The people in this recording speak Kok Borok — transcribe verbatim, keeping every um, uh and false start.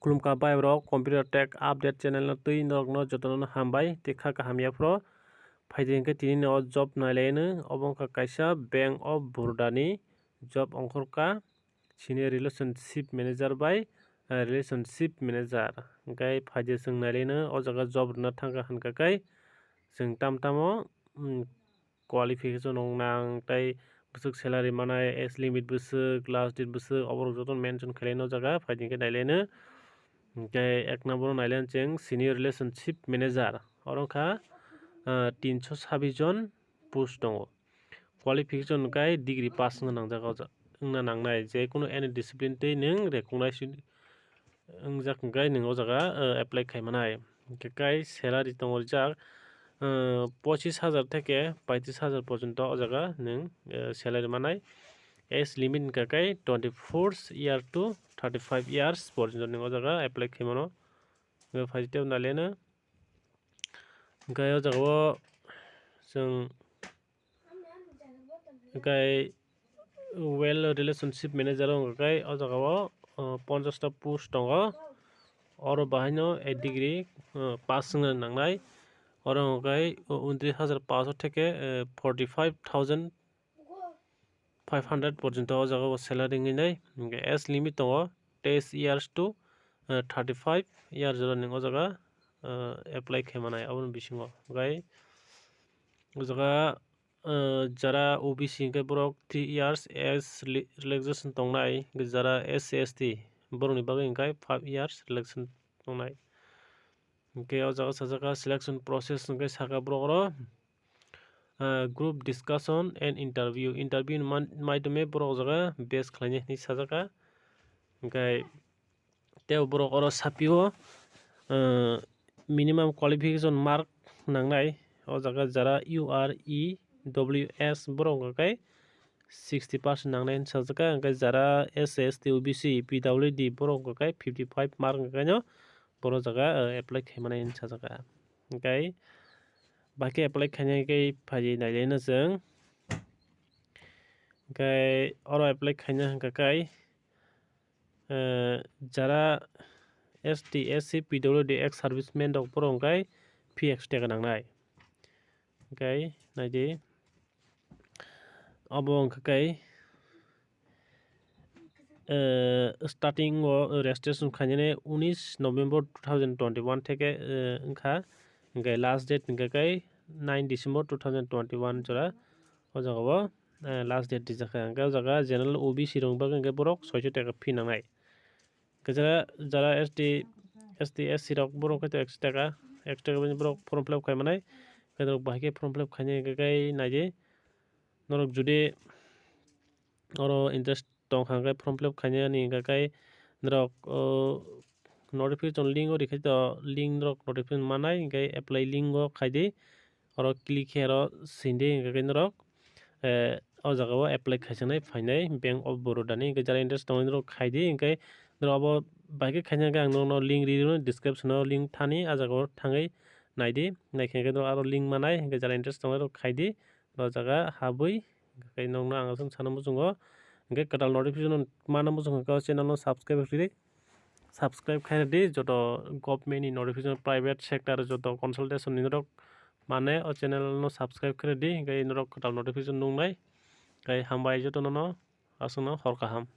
Khulumkha bai rok, Computer Tech Update channel no twi norok no jotono no hambai tei kha kaham yaphro. Phaidi hwnkhe tini ni o job nailaino, obo wngkha kaisa Bank of Baroda ni job ongkhorkha, Senior Relationship Manager bai, eh, Relationship Manager. Hwnkhe phaidi chwng nailaino o jaga job rwna thangkha hwnkha khe chwng tam tamo, mm, qualification rok nang, tei bwswk salary manai, age limit bwswk, last date bwswk, oborok joto mention khailai no jaga, phaidi khe nailaino. Hwnkhe ek number o nailaino chwng Senior Relationship Manager, oro wngkha, ah, tinso sabis jon post tongo. Qualification kai degree pass wngna nangjak o ja-, wngna nangnai, je kunu any discipline tei nwng recognize wngjak hwnkhe nwng o jaga, eh, apply khai manai. Hwnkhe kai salary tongo rijak, eh, pochis hajar theke paitris hajar porjonto o jaga nwng, eh, salary manai. Age limit hwnkha khe twenty four year to thirty five years porjonto nwng o jaga apply khai mano. Hwnkhe phaidi tei nailaino. Hwnkhe o jaga o chwng Hwnkhe well relationship manager o hwnkhe o jaga o, uh, ponchash ta post tongo. Oro bahai no a degree, uh, pass wngna nangnai. Oro hwnkhe, uh, untris hajar paanch theke, uh, forty five thousand five hundred porjonto o jaga o salary wngwi nai. Hwnkhe age limit tongo teis years to, uh, thirty five years jora nwng o jaga, uh, apply khai manai aboni bisingo. Hwnkhe o jaga, uh, jara O B C hwnkhe borok three years age rela-, relaxation tongnai, hwnkhe jara S C S T borokni bagwi hwnkhe five years relaxation tongnai. Hwnkhe o jaga sajak kha selection process hwnkhe sakha borok oro, ah, group discussion and interview. Interview ni man-, maidome borok o jaga base khlainai hinwi sajak kha. Hwnkhe tei borok oro sapio, ah, minimum qualification mark nangnai. O jaga jara U R E W S borok hwnkhe sixty percent nangnai hinwi sajak kha. Hwnkhe jara S C, S T, O B C, P W D borok hwnkhe fifty five mark hwnkhe no borok jaga, ah, apply khai manai hinwi sajak kha. Hwnkhe bahai khe apply khaina khe phaidi nailaino chwng. Hwnkhe oro apply khaina hwnkha khe, eh, jara S T, S C, P W D ex serviceman rok borok hwnkhe fee ekso taka nangnai. Hwnkhe naidi. Obo wngkha khe, eh, starting o registration khainani unis November two thousand twenty-one theke, eh, wngkha, hwnkhe last date hwnkha khe nine December two thousand twenty-one jora o jaga o, eh, last date rijak kha. Hwnkhe o jaga general O B C rok bagwi hwnkhe borok soiso taka fee nangnai. Hwnkhe jara, jara S T, S T, S C rok borok hwnkhe ekso taka, ekso taka bini borok form fill up khai manai. Hwnkhe norok bahai khe form fill up khainai hwnkhe khe naidi. Norok jodi oro interest tong kha hwnkhe form fill up khainani hwnkhe khe norok, o, notification link o rikha to link norok notification manai hwnkhe apply link o khaidi. Oro click khe oro sindi hwnkhe khe norok, eh, o jaga o apply khaijaknai phainai Bank of Baroda ni. Hwnkhe jara interest tongnai norok khaidi, hwnkhe norok abo bahai khe khaina hwnkhe ang norokno link ri rw description o link thani, ah jaga o thangwi naidi. Naikhe hwnkhe norok aro link manai, hwnkhe jara interest tongnai norok khaidi, o jaga habwi. Hwnkhe norokno ang aswk sana muchungo, hwnkhe kwtal notification mana muchung hwnkhe o channel no subscribe rwdi. Subscribe khaina di, joto government ni notification, private sector joto consultation ni norok mane o channel no subscribe khaina di, hwnkhe norok kwtal notification nungnai. Hwnkhe hambai joto nono, aswkno hor kaham.